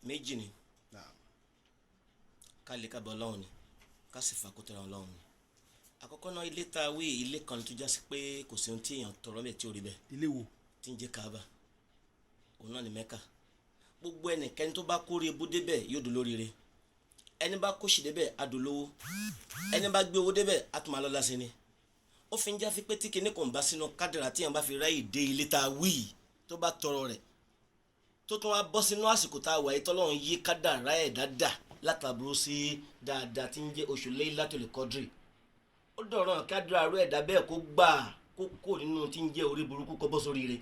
Méjì ni. Naam. Ká lè kábọ̀ Ọlọ́run ni, ká sì fàkótọ́ra Ọlọ́run ni. Àkọ́kọ́ náà, ilé tá a wí, ilé kan tó já sí pé kò sí ohun tí èèyàn tọrọ mẹ́ tí ó rí bẹ́ẹ̀. Ilé wo? Tí ń jẹ́ Kaaba, òun náà ní Mẹ́kà. Gbogbo ẹnikẹ́ni tó bá kórè ebú débẹ̀ yóò dùn lóríire. Ẹni bá kóṣì débẹ̀ á dùn lówó. Ẹni bá gbé owó débẹ̀ á tún máa lọ́lá sí ni. Ó fi ń já fi pé tí kinní kò ń bá sínú kádàrá, tí èèyàn bá fi ráyè dé ilé tá a wí yìí, tó bá tọrọ rẹ̀, tó tún wá bọ́ sínú àsìkò tá a wà yìí, tọ́lọ́run yí kádàrá ẹ̀ dáadáa látàbúrò sí dáadáa, tí ń jẹ́ oṣù Laylatul Qadri, ó dọ̀rọ̀ kádàrá rẹ̀ ẹ̀dá bẹ́ẹ̀ kó gbà kó kó nínú tí ń jẹ́ orí burúkú, kó bọ́ sórí rẹ̀.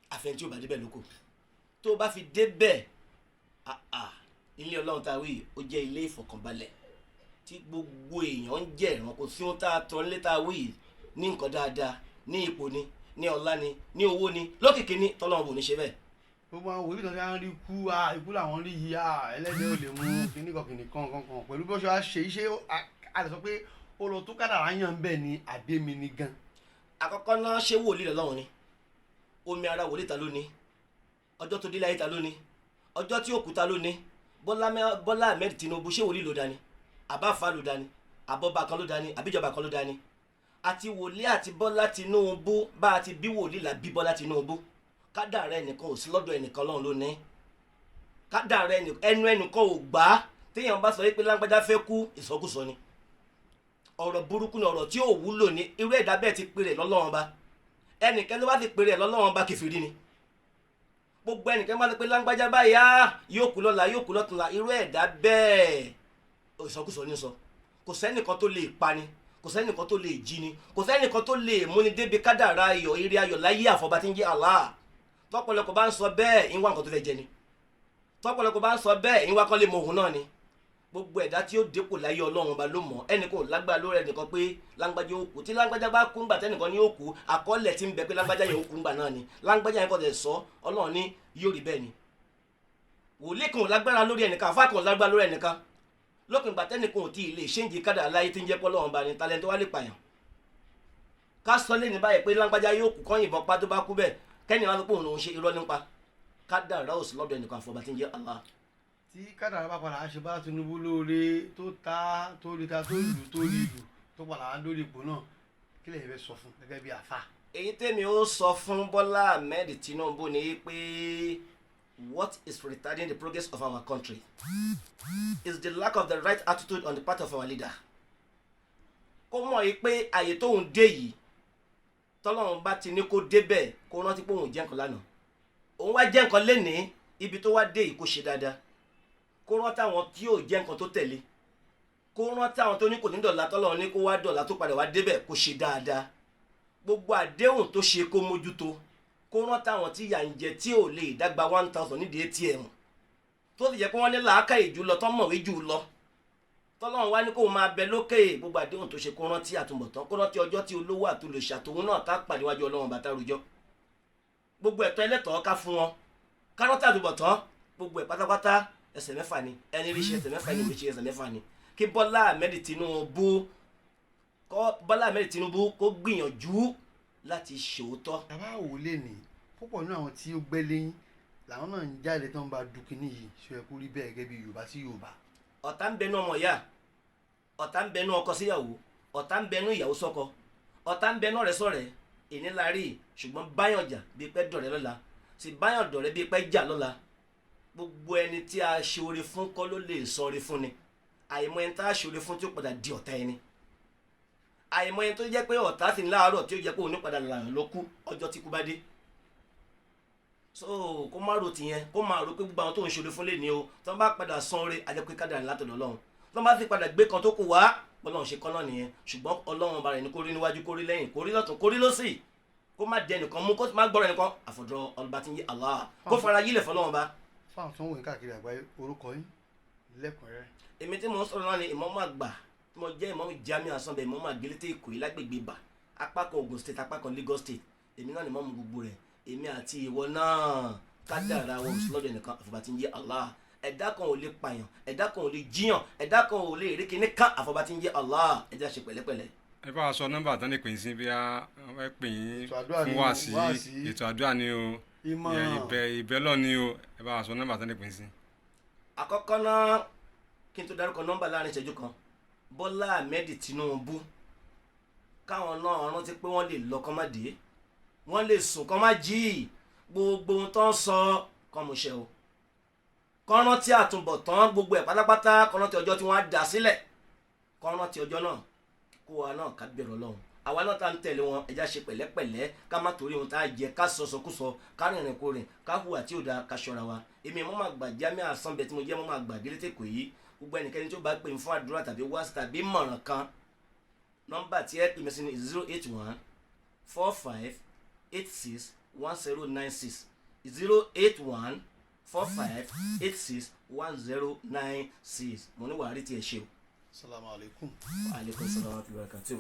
Àfẹn tí ó bá débẹ̀ lóko tó bá fi débẹ̀, àà, ilé Ọlọ́run tá a wí, ó jẹ́ ilé ìfọ̀kànbalẹ̀ tí gbogbo èèyàn ń jẹ́ ìran. Kò sí ohun tá a tọ́ nílé tá a wí ní nǹkan dáadáa, ní ipò ni, ní ọlá ni, ní owó ni, lókìkí ni, tọ́lọ́run bò ní ṣe bẹ́ẹ̀. Gbogbo àwọn wòlíì kan tí wọ́n rí kú, ikú làwọn rí yìí, ẹlẹ́dẹ̀ ò lè mú kíní kan kíní kan kan kan pẹ̀lú bí wọ́n ṣe wá ṣe iṣẹ́. A lè sọ pé ó lọ tó kádàrá yàn bẹ́ẹ̀ ni, àbẹ́mi ni gan? Àkọ́kọ́ náà, ṣé wòlíì lọ́lọ́run ni? Omi ara wòlíì ta ló ní? Ọjọ́ tó délé ayé ta ló ní? Ọjọ́ tí ó kú ta ló ní? Bọ́lá Ahmed Tinubu, ṣé wòlíì ló dání? Àbáfà ló dání? Àbọ̀bà kan ló dání? Àbíjọba kan ló dání? Àti wòlíì àti Bọ́lá Tinubu, bá a ti bí wòlíì là bí Bọ́lá Tinubu. Kádàrá ẹnìkan ò sí lọ́dọ̀ ẹnìkan, Ọlọ́run ló ní kádàrá. Ẹnu ẹnìkan ò gbà á. Téèyàn bá sọ pé lágbájá fẹ́ kú, ìsọkúsọ ni, ọ̀rọ̀ burúkú ni, ọ̀rọ̀ tí ò wúlò ní. Irú ẹ̀dá bẹ́ẹ̀ ti pèrè lọ́lọ́run ba. Ẹnìkan ló bá ti pèrè lọ́lọ́run ba, kèfèrí ni. Gbogbo ẹnìkan bá ti pé lágbájá báyìí á yóò kú lọ́la, yóò kú lọ́túnla, irú ẹ̀dá bẹ́ẹ̀, ìsọkúsọ ní sọ. Kò sẹ́nìkan tó lè pani, kò sẹ́nìkan tó lè jí ni, kò sẹ́nìkan tó lè múni débi kádàrá ayọ̀, eré ayọ̀ láyé, àfọ̀bá tí ń jẹ́ Allah. Tọ́pọ̀lọpọ̀ bá ń sọ bẹ́ẹ̀, ìwà nǹkan tó fẹ́ jẹ ni. Tọ́pọ̀lọpọ̀ bá ń sọ bẹ́ẹ̀, ìwà kan lè mọ òun náà ni. Gbogbo ẹ̀dá tí ó dépò láyé, Ọlọ́run ọba ló mọ̀. Ẹnìkan ò lágbára lórí ẹnìkan pé lágbájá ó kú. Tí lágbájá bá kú ńgbà tẹ́nìkan ní ó kú, àkọọ́lẹ̀ tí ń bẹ pé lágbájá yẹn ó kú ńgbà náà ni. Lágbájá yẹn kọ́ tẹ̀ sọ, Ọlọ́run ní yóò rí bẹ́ẹ̀ ni. Wòlíì kan ò lágbára lórí ẹnìkan, àfáà kan ò lágbára lórí ẹnìkan. Lópin ìgbà tẹ́nìkan ò tí ì lè ṣéǹjì kádà láyé tí ń jẹ́ pọ́lọ́run ọba ni talent wá lè pààyàn. Ká sọ lé ní báyìí pé lágbájá yóò kú, kọ́ yìnbọn pa, tó bá kú bẹ́ẹ̀, kẹ́ni wá ló pé òun lòún ṣe, irọ́ nípa. Kádàrá ò sí lọ́dọ̀ ẹnìkan àfọ̀bá tí ń jẹ́ Allah. Tí kádàrá bá padà ṣe bá Tinubu lóore, tó ta, tó rí ta, tó lù, tó rí lù, tó padà wá lórí ipò náà, kí lè fẹ́ sọ fún gẹ́gẹ́ bí àfa? Èyí tèmi ó sọ fún Bọ́lá Ahmed Tinubu ni pé what is retarding the progress of our country is the lack of the right attitude on the part of our leader. Kó mọ̀ yìí pé àyè tóun dé yìí, tọ́lọ́run bá ti ní kó débẹ̀, kó rántí pé òun jẹ́ nǹkan lánàá, òun wá jẹ́ nǹkan lénìí. Ibi tó wá dé yìí, kó ṣe dáadáa, kó rántí àwọn tí yóò jẹ́ nǹkan tó tẹ̀lé, kó rántí àwọn tó ní kò ní dọ̀la, tọ́lọ́run ní kó wá dọ̀la, tó padà wá débẹ̀, kó ṣe dáadáa. Gbogbo àdéhùn tó ṣe, kó mójútó. Kó rántí àwọn tí yà ń jẹ, tí ò lè dágba 1,000 nídìí ATM, tó sì jẹ́ pé wọ́n ní làákàyè jù lọ, tó mọ̀wé jù lọ, tọ́lọ́run wá ní kó máa bẹ lókè. Gbogbo àdéhùn tó ṣe, kó rántí àtúbọ̀tán, kó rántí ọjọ́ tí olówó àtolòṣì àtòun náà tá pàdé wájú Ọlọ́run bàtà rújọ́. Gbogbo ẹ̀tọ́ ẹlẹ́tọ̀ọ́ ká fún wọn, ká rántí àtúbọ̀tán. Gbogbo ẹ̀ pátápátá, ẹsẹ̀ mẹ́fà ni. Ẹni rí ṣe ẹsẹ̀ mẹ́fà, ẹni rí ṣe ẹsẹ̀ mẹ́fà ni. Kí Bọ́lá Ahmed Tinubu, kọ́ Bọ́lá Ahmed Tinubu kó gbìyànjú láti ṣòótọ́. Bàbá wò lè ní púpọ̀ nínú àwọn tí ó gbẹ́ lẹ́yìn làwọn náà ń jáde tó ń bá dúkìní yìí. Ṣe é kú rí bẹ́ẹ̀ gẹ́gẹ́ bí Yorùbá sí Yorùbá? Ọ̀tá ń bẹnu ọmọ ìyá, ọ̀tá ń bẹnu ọkọ síyàwó, ọ̀tá ń bẹnu ìyàwó sọ́kọ, ọ̀tá ń bẹnu ọ̀rẹ́ sọ̀rẹ́. Èní la rí, ṣùgbọ́n báyọ̀ jà bíi pẹ́ dọ̀rẹ́ lọ́la, sì báyọ̀ dọ̀rẹ́ bíi pẹ́ jà lọ́la. Gbogbo ẹni tí a ṣe oore fún kọ́ ló lè sọ oore fún ni. Àìmọ̀ ẹni tá a ṣe oore fún tí ó padà di ọ̀tá ẹni. Àìmọ̀ ẹni tó jẹ́ pé ọ̀tá sì ní láàárọ̀, tí ó jẹ́ pé òun ní padà làrán ló kú ọjọ́ tí kú bá dé. So kó má ro tìyẹn, kó má ro pé gbogbo àwọn tó ń ṣe oore fún lè ní o, tí wọ́n bá padà san oore, àjẹ́ pé kádàrá látọ̀dọ̀ Ọlọ́run. Tí wọ́n bá fi padà gbé kan tó kù wá, Ọlọ́run ṣe kọ́ náà nìyẹn. Ṣùgbọ́n Ọlọ́run ọba rẹ̀ ní kó rí níwájú, kó rí lẹ́yìn, kó rí lọ́tún, kó rí lọ́sì, kó má dẹ nìkan mú, kó má gbọ́rọ̀ nìkan àfọ̀dọ̀ ọba tí ń yé Allah, kó fara yílẹ̀ fọlọ́run ba. Fáwọn tó ń wò ní káàkiri àgbáyé, orúkọ yín lẹ́kùnrẹ́rẹ́. Èmi tí mo ń sọ̀rọ̀ náà ni ìmáàmù àgbà tí mo jẹ́ ìmáàmù Jamiu Asanbẹ, ìmáàmù àgbélété Ìkòyí lágbègbè Ìbà, apá kan Ògùn State, apá kan Lagos State. Èmi náà ni ìmáàmù gbogbo rẹ̀. Èmi àti ìwọ náà, kádàrá wọn lọ́dọ̀ ẹnìkan àfọ̀bà tí ń jẹ́ Allah. Ẹ̀dá kan ò lè pààyàn, ẹ̀dá kan ò lè jíyàn, ẹ̀dá kan ò lè rí kíní kan àfọ̀bà tí ń jẹ́ Allah. Ẹ̀dá ṣe pẹ̀lẹ́pẹ̀lẹ́. Ẹ bá wa sọ nọ́mbà tán lè pè sí bí a fẹ́ pè yín Ètò àdúrà fún ni o, wáàsí. Wáàsí. Ètò àdúrà ni o. Ìmọ̀ràn. Ìbẹ̀ ìbẹ̀ lọ ni o, ẹ bá wa sọ nọ́mbà tán lè pín sí. Àkọ́kọ́ náà, kí n tó dárúkọ nọ́mbà láàrin ìṣẹ́jú kan, Bọ́lá Ahmed Tinubu, káwọn náà rántí pé wọ́n lè lọ kán má dé, wọ́n lè sùn kán má jí. Gbogbo ohun tó ń sọ kán mú ṣẹ o, kán rántí àtúbọ̀tán gbogbo ẹ̀ pátápátá, kán rántí ọjọ́ tí wọ́n á dá sílẹ̀, kán rántí ọjọ́ náà, kó wa náà ká bẹ̀rù Ọlọ́run. Àwa náà tá ń tẹ̀lé wọn, ẹja ṣe pẹ̀lẹ́pẹ̀lẹ́, ká má torí ohun tá a jẹ ká sọsọkúsọ, ká rìnrìn kò rìn, ká hùwà tí ò dáa, ká ṣọ́ra wa. Èmi mo máa gbà Jamiu Àsánbẹ tí mo jẹ́, mo máa gbà délé tèkó yìí. Gbogbo ẹnikẹ́ni tó bá pè mí fún àdúrà tàbí wáàsí tàbí mọ̀ràn kan, nọ́mbà tí ẹ pè mí sí ni 08145861096, 08145861096. Mo ní wàá rí tiẹ̀ ṣe o. Salamu alaykum. Wa alaikum salaam wa rahmatullahi wa barakatuh.